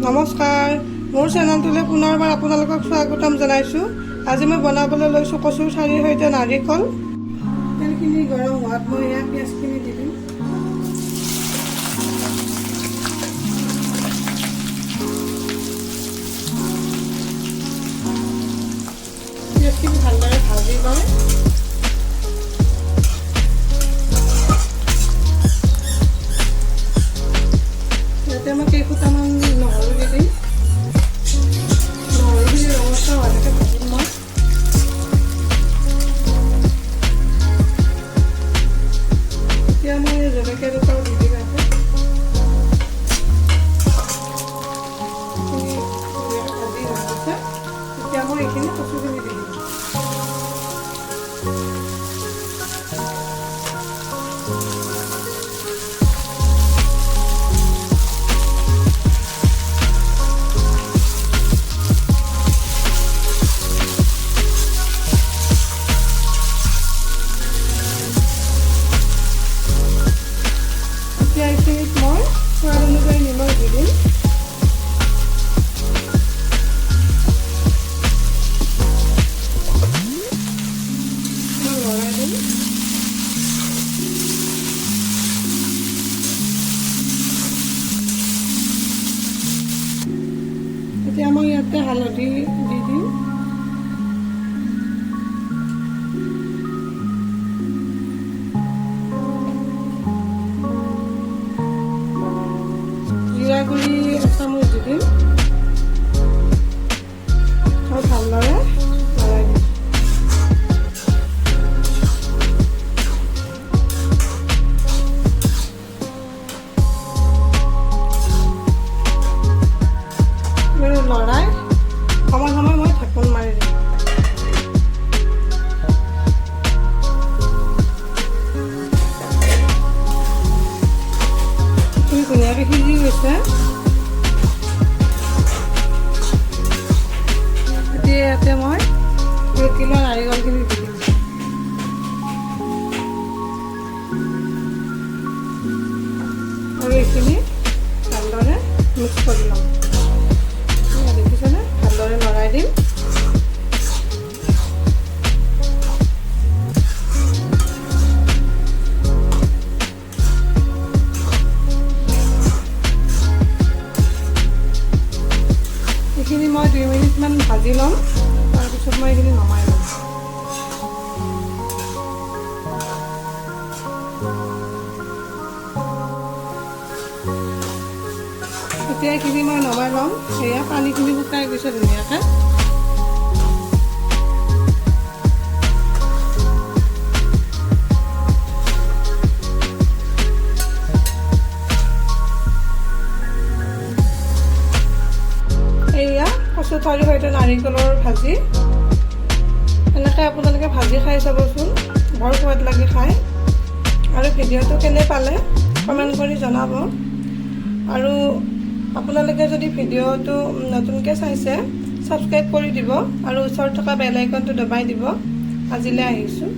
নমস্কাৰ, মোৰ চেনেলটোলৈ পুনৰবাৰ আপোনালোকক স্বাগতম জনাইছোঁ। আজি মই বনাবলৈ লৈছোঁ কচুৰ ঠাৰিৰ সৈতে নাৰিকল। তেলখিনি গৰম হোৱাত মই ইয়াত পিঁয়াজখিনি দি দিম। পিঁয়াজখিনি ভালদৰে ভাজি লৈ ইয়াতে মই কেইফুটামান নহৰু দি দিম। নহৰুখিনি ৰঙচুৱা হোৱালৈকে ভাজিম মই। এতিয়া মই জলকীয়া দুটাও দি দিম ইয়াতে। এইখিনি ধুনীয়াকৈ ভাজি হৈ গৈছে। এতিয়া মই এইখিনি কচুখিনি দি দিম। এতিয়া এইখিনিত মই সোৱাদ অনুযায়ী নিমখ দি দিম। লৰাই দিম। এতিয়া মই ইয়াতে হালধি দি দিম। জিৰা গুড়ি এচামুচ দি দিম আৰু ভালদৰে লৰাই দিম। লৰাই সময় সময় মই ঢাকোন মাৰি দিম। এইখিনি ধুনীয়াকৈ সিজি গৈছে। এতিয়া ইয়াতে মই ৰুকি লোৱা নাৰিকলখিনি দি দিম আৰু এইখিনি ভালদৰে মিক্স কৰি ল'ম। এয়া দেখিছেনে? ভালদৰে লৰাই দিম। এইখিনি মই 2 মিনিটমান ভাজি ল'ম। তাৰপিছত মই এইখিনি নমাই ল'ম। এতিয়া এইখিনি মই নমাই ল'ম। এয়া পানীখিনি শুকাই গৈছে ধুনীয়াকৈ। এয়া কচু ঠাৰিৰ সৈতে নাৰিকলৰ ভাজি। এনেকৈ আপোনালোকে ভাজি খাই চাবচোন, বৰ সোৱাদ লাগে খাই। আৰু ভিডিঅ'টো কেনে পালে কমেণ্ট কৰি জনাব। আৰু আপোনালোকে যদি ভিডিঅ'টো নতুনকৈ চাইছে, ছাবস্ক্ৰাইব কৰি দিব আৰু ওচৰত থকা বেল আইকনটো দবাই দিব। আজিলৈ আহিছোঁ।